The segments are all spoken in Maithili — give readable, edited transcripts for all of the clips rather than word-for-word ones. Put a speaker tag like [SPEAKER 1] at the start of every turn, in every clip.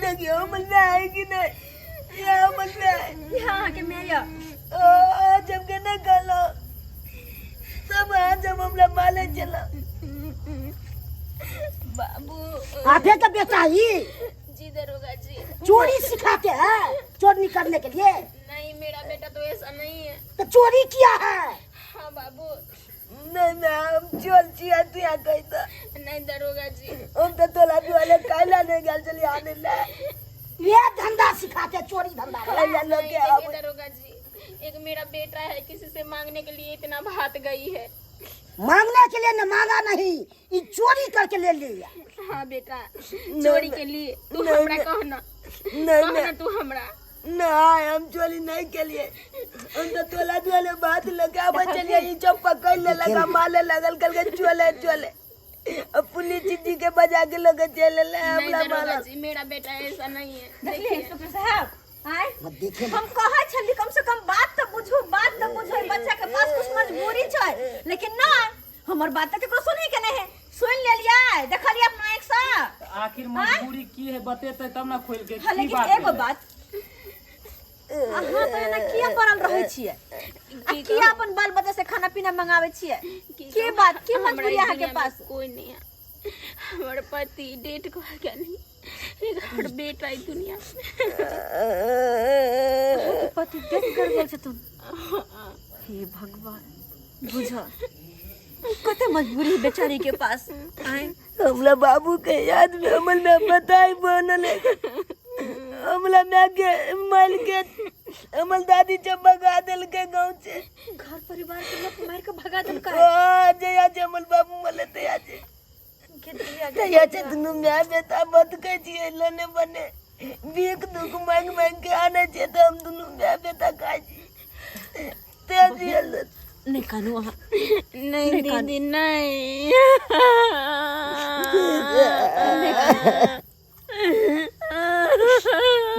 [SPEAKER 1] देखियो हमर माय है कि नहीं ये हमर माय
[SPEAKER 2] यहाँ अहाँके माय यऽ
[SPEAKER 1] आज हमके नहीं कहलो सब आज हम हमरा माले चला
[SPEAKER 3] बाबू
[SPEAKER 4] आपे का बेटा ही
[SPEAKER 3] जी दरोगा जी
[SPEAKER 4] चोरी सिखाते हैं चोरी करने के लिए
[SPEAKER 3] नहीं मेरा बेटा तो ऐसा नहीं है
[SPEAKER 4] तो चोरी किया है
[SPEAKER 3] हाँ बाबू
[SPEAKER 1] नहीं मैं हम चल चिया तू यहाँ कही तो
[SPEAKER 3] नहीं दरोगा जी
[SPEAKER 1] हम तो तोला भी वाले काला नहीं गल चली आने ले
[SPEAKER 4] ये धंधा सिखाते हैं, चोरी धंधा वाला।
[SPEAKER 1] काला
[SPEAKER 3] नहीं
[SPEAKER 1] लोग के
[SPEAKER 3] देखिए
[SPEAKER 1] आवे
[SPEAKER 3] दरोगा जी एक मेरा बेटा है किसी से मांगने के लिए इतना भात गई है
[SPEAKER 4] मांगने के लिए न मांगा नहीं ये चोरी करके ले लिया
[SPEAKER 3] हाँ बेटा चोरी के लिए तू
[SPEAKER 1] नहीं,
[SPEAKER 3] हमरा
[SPEAKER 1] नहीं।
[SPEAKER 3] कहना
[SPEAKER 1] नहीं
[SPEAKER 3] कहना
[SPEAKER 1] मैं
[SPEAKER 3] तू हमरा
[SPEAKER 1] नहीं हम चोरी नहीं के लिए हम तो तोला भी वाले बात लगे अब चलिए ये जब पकड़ ले लगा माले लगल कल के चोले चोले अब पुलिस जी के बजा के लोग चले ले
[SPEAKER 3] नहीं
[SPEAKER 1] हमला
[SPEAKER 3] दरोगा
[SPEAKER 1] माला
[SPEAKER 3] जी मेरा बेटा ऐसा नहीं है
[SPEAKER 2] देखलिए इंस्पेक्टर साहब आय
[SPEAKER 4] मत देखे
[SPEAKER 2] हम कहै छली कम से कम बात तऽ बुझू बात तऽ बुझू ई बच्चा के पास कुछ मजबूरी छै लेकिन नहि हमर बात तऽ केकरो सुनै के नहि है सुनि लेलियै देखलियै अपना आँखि सँ
[SPEAKER 5] आखिर मजबूरी की है बतेते तब ना खोल के
[SPEAKER 2] हाँ
[SPEAKER 5] की
[SPEAKER 2] लेकिन
[SPEAKER 5] बात
[SPEAKER 2] एगो
[SPEAKER 5] भेलै?
[SPEAKER 2] बात अहाँ तऽ एना किया पड़ल रहै छियै आ किया अपन बाल बच्चा से खाना पीना मंगाबै छियै की बात की
[SPEAKER 3] हमरा
[SPEAKER 2] मजबूरी
[SPEAKER 3] इस
[SPEAKER 2] अहाँ के
[SPEAKER 3] दुनिया में
[SPEAKER 2] पास
[SPEAKER 3] कोई नहीं है हमारे पति डेट को गया नहीं एक और बेटा इस दुनिया में
[SPEAKER 2] अहाँके पति डेथ कर गेल छथुन हे भगवान बुझ कते मजबूरी है बेचारी के पास आय
[SPEAKER 1] हमला बाबू के याद में हमल में बताई बनल है हमला मैं के मल के हमल दादी जब भगा दिल के गांव से
[SPEAKER 2] घर परिवार के लोग मार के भगा देलकै
[SPEAKER 1] ओ जया जे हमल बाबू मले ते आज
[SPEAKER 2] के दुनिया
[SPEAKER 1] ते आज दुनू my बेटा मत कह छिए लने बने भीख दुख मांग मांग के आने छे तो हम दुनू my बेटा खाइ छी ते जियल
[SPEAKER 2] नहि कानू अहाँ
[SPEAKER 3] नहीं दीदी नहीं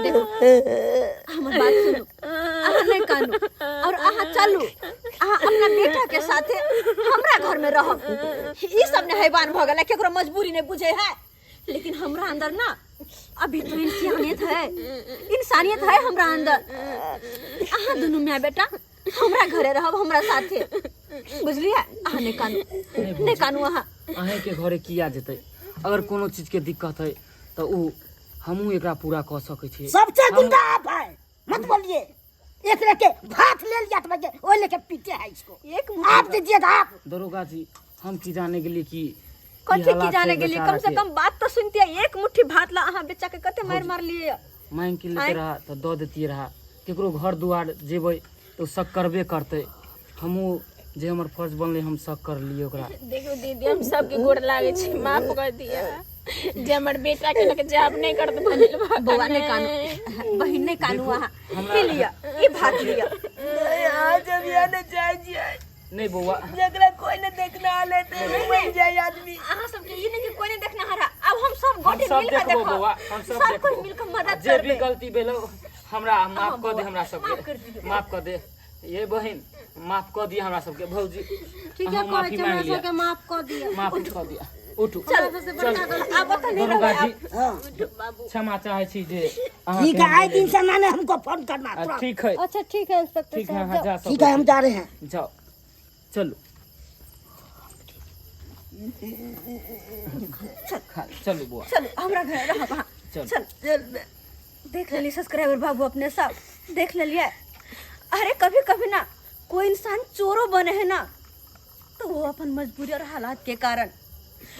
[SPEAKER 2] देखो हमर बात सुनू अहाँ नहि कानू और अहाँ चलू अहाँ अपना बेटा के साथे हमरा घर में रहब ई सब ने हैवान भऽ गेलै केकरो मजबूरी नहि बुझे है लेकिन हमरा अंदर ना अभी तो इंसानियत है इंसानियत है हमरा अंदर अहाँ दुनू माय बेटा हमरा घरे रहब हमरा साथे बुझलियै अहाँ नहि कानू नहि कानू अहाँ
[SPEAKER 5] अहेंके घरे किया जेतै अगर कोनो चीजके दिक्कत है तऽ ओ हमहूँ एकरा पूरा कऽ सकै छी
[SPEAKER 4] सबसे गुंडा आप है मत बोलिए एक लेके भात ले लिया तो बच्चे वो लेके पीते हैं इसको
[SPEAKER 2] एक
[SPEAKER 4] आप दीजिएगा आप
[SPEAKER 5] दरोगा जी हम की जाने गेलिए कि ई
[SPEAKER 2] कथी की
[SPEAKER 5] हालात
[SPEAKER 2] जाने
[SPEAKER 5] छै
[SPEAKER 2] गेलिए
[SPEAKER 5] बेचारा
[SPEAKER 2] कम से
[SPEAKER 5] के।
[SPEAKER 2] कम बात तो सुनतिए एक मुट्ठी भात ला अहाँ बेचा के कते मारि मारलिए
[SPEAKER 5] मांगि के लेते
[SPEAKER 2] आँय?
[SPEAKER 5] रहा तऽ दऽ देतियै रहा केकरो घर दुआर जेबै तऽ ओ शक करबे करतै हमहूँ जे हमर फर्ज बनलै हम शक करलियै ओकरा
[SPEAKER 3] देखो दीदी हम सबके गोर लागे छी माफ कर दिया जे हमर बेटा के लगे जाब नहीं करत भइल बा
[SPEAKER 2] बौआ नहि कानू बहिन नहि कानू अहाँ ई लिअ ई भात लिअ
[SPEAKER 1] नहीं आज हम यहाँ नहीं जाए छियै
[SPEAKER 5] नहि बौआ
[SPEAKER 1] जकरा कोई नहीं देखना आले ते मर जाए आदमी
[SPEAKER 2] अहाँ सबके ई नहि कि कोई नहि देखना हरा आब हम सब
[SPEAKER 5] हम
[SPEAKER 2] गोटे
[SPEAKER 5] सब
[SPEAKER 2] मिल के
[SPEAKER 5] देखबो
[SPEAKER 2] देखब
[SPEAKER 5] बौआ हम सब
[SPEAKER 2] सब कोई
[SPEAKER 5] देखबो
[SPEAKER 2] मिल के मदद
[SPEAKER 5] जे भी
[SPEAKER 2] करबै
[SPEAKER 5] गलती भेलो हमरा माफ कऽ दे हमरा
[SPEAKER 2] माफ कर
[SPEAKER 5] सबके
[SPEAKER 2] दियौ।
[SPEAKER 5] माफ कऽ दे ये बहिन माफ कऽ दिअ हमरा सबके भौजी
[SPEAKER 6] ठीक है
[SPEAKER 5] अहूँ
[SPEAKER 6] कहै
[SPEAKER 5] माफी
[SPEAKER 6] छी हमरा
[SPEAKER 5] मांगि लिअ
[SPEAKER 6] सबके माफ कऽ दिअ
[SPEAKER 5] माफ कऽ दिअ उठू
[SPEAKER 6] हमरा सबसे बड़का गलती
[SPEAKER 2] आब ओतऽ नहि
[SPEAKER 5] दरोगा
[SPEAKER 2] रहबै
[SPEAKER 5] जी
[SPEAKER 4] हाँ
[SPEAKER 5] क्षमा चाहै छी जे अहाँके
[SPEAKER 4] ठीक है
[SPEAKER 5] हम
[SPEAKER 4] आए दिन से मैंने हमको फोन करना
[SPEAKER 5] आ,
[SPEAKER 4] तुरंत।
[SPEAKER 5] ठीक है
[SPEAKER 6] अच्छा ठीक है इंस्पेक्टर
[SPEAKER 5] ठीक है
[SPEAKER 6] साहब
[SPEAKER 5] अहाँ
[SPEAKER 6] जाओ
[SPEAKER 5] जा
[SPEAKER 4] ठीक है
[SPEAKER 5] सकै
[SPEAKER 4] हम जा रहे हैं
[SPEAKER 5] छी। जाओ चलू चलू बौआ
[SPEAKER 2] चलू हमरा घर रहब अहाँ
[SPEAKER 5] चलू।
[SPEAKER 2] चल
[SPEAKER 1] चल
[SPEAKER 2] देख लेलिए सब्सक्राइबर बाबू अपने सब देख लेलिए अरे कभी कभी ना कोई इंसान चोरो बने है ना तो वो अपन मजबूरी और हालात के कारण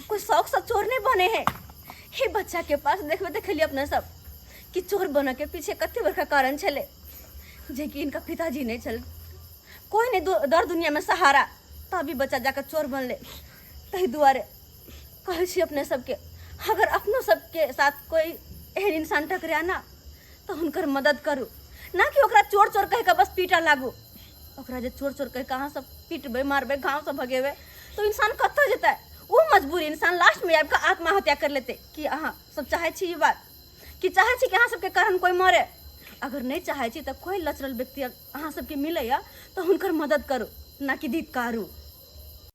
[SPEAKER 2] कोई शौक से चोर नहीं बने है हे बच्चा के पास देखबे देखलिए अपने सब कि चोर बने के पीछे कते बड़का कारण छले जे कि इनका पिताजी नहीं छल कोई नहीं दर दुनिया में सहारा तभी बच्चा जाकर चोर बनले ताहि दुआरे कहै छी अपने सबके अगर अपनो सबके साथ कोई एहन इंसान टकरा ना तऽ हुनकर मदद करू ना कि ओकरा चोर चोर कहि कऽ बस पीटऽ लागू ओकरा जे चोर चोर कहि कऽ अहाँ सब पीटबै मारबै गाँवसँ भगेबै तऽ इंसान कतऽ जेतै ओ मजबूरी इंसान लास्टमे आबि कऽ आत्महत्या कर लेतै कि अहाँ सब चाहै छी ई बात कि चाहै छी कि अहाँ सबके कारण कोइ मरे अगर नहि चाहै छी तऽ कोइ लचरल व्यक्ति अहाँ सबके मिलैया तऽ हुनकर मदद करू ना कि धिक्कारू।